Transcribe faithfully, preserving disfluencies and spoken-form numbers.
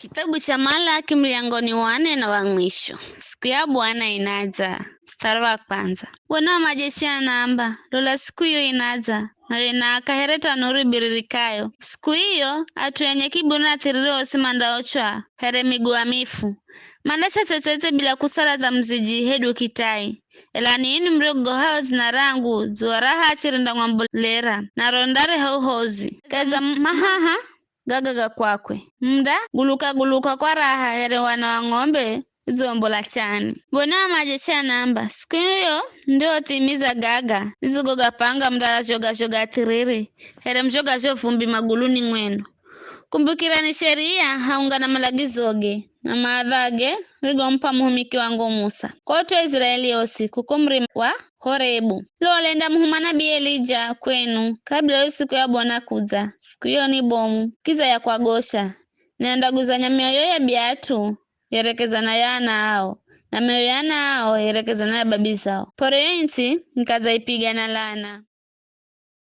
Kitabu cha Malaki, mlyango ni wa nne na wa mwisho. Siku ya Bwana inadza. Mstari wa kwanza. Bwana wa majeshi anaamba, lola siku iyo inadza, nayo inaaka here tanuru ibiririkayo. Siku iyo, at'u enye kiburi na thiriri osi mandaochwa here miguu ya mifu. Mandasha tsetsetse bila kusala dza muziji hedu kitai. Ela ninwi muriogohao dzina rangu, dzuwa ra hachi rindamwambolera, na ro ndareha uhozi. Kahi za mahaha, gaga ga kwakwe. Munda guluka-guluka kwa raha here wana wa ng'ombe idzombola chani. Bwana wa majeshi anaamba, siku iyo ndiothimiza gaga, nizigo gapanga mundala zhoga-zhoga thiriri, here muzhoga zho vumbi maguluni mwenu. Kumbukirani sheria haunga na malagizoge, na maadhage rigomup'a muhumiki wangu Musa. Kot'o Israeli yosi kuko murima wa Horebu. Lola nindamuhuma nabii Elija kwenu, kabila yo siku ya Bwana kudza, siku iyo ni bomu, kidza ya kwagosha. Nindaguzanya mioyo ya biat'u yerekezana ya ana ao, na mioyo ya ana ao yerekezana ya babi zao. P'ore yo ntsi nikadzaipiga na lana.